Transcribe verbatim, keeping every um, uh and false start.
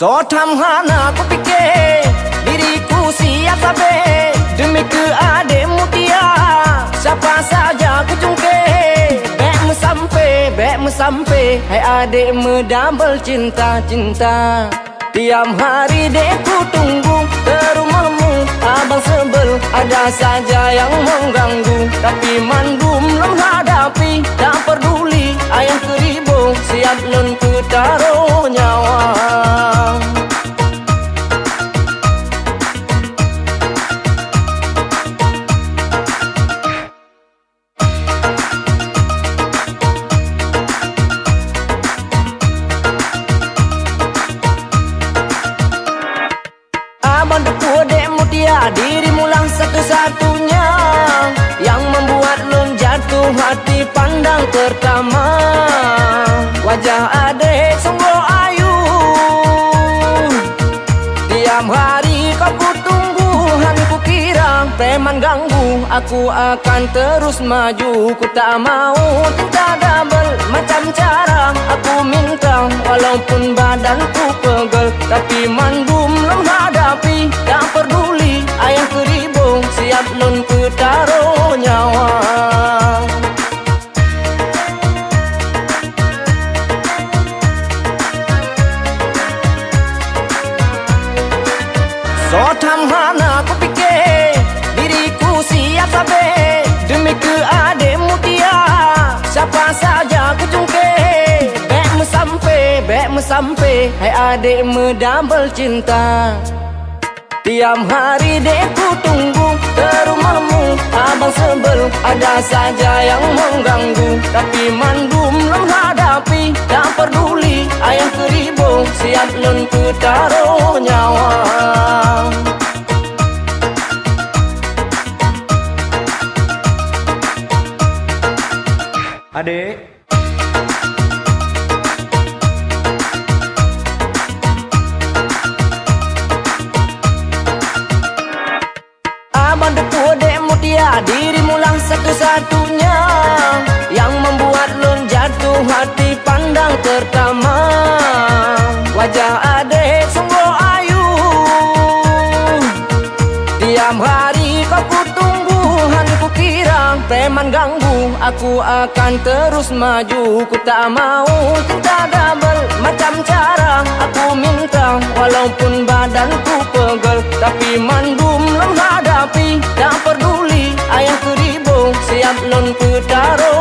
Soe tham hana kupike, diriku siap sabe demi keu adek Mutia. Sapa saja kucungke, bek meusampe, bek meusampe, hai adek meudabel cinta-cinta. Tiap hari dek kutunggu, keu rumohmu abang sebel, ada saja yang mengganggu. Tapi mandum lôn hadapi, tak peduli ayah keu ribo, siap lôn peutaro nyawa. Abang teupeue dek Mutia, dirimulah satu-satunya yang membuat lôn jatuh hati pandang pertama. Wajah adek sungguh ayu. Tiap hari kau kutunggu, han kukira preman ganggu. Aku akan terus maju, ku tak mau cinta double. Macam cara aku minta, walaupun badanku pegel, tapi mandum lôn hadapi. Tak peduli ayah keu ribo, siap lôn peutaro nyawa. Soe tham hana kupike, diriku siap sabe demi keu adek Mutia. Sapa saja kucungke, bek meusampe, bek meusampe, hai adek meudabel cinta. Tiap hari dek kutunggu, keu rumohmu abang sebel, ada saja yang mengganggu. Tapi mandum lôn hadapi, tak peduli ayah keu ribo, siap lôn peutaro nyawa. Adek. Abang teupeue dek Mutia, dirimulah satu-satunya yang membuat lôn jatuh hati pandang pertama. Wajah adek sungguh ayu. Tiap hari kau kutunggu, han kukira preman ganggu. Aku akan terus maju, ku tak mau cinta double. Macam cara aku minta, walaupun badanku pegel, tapi mandum lôn hadapi. Tak peduli ayah keu ribo, siap lôn peutaro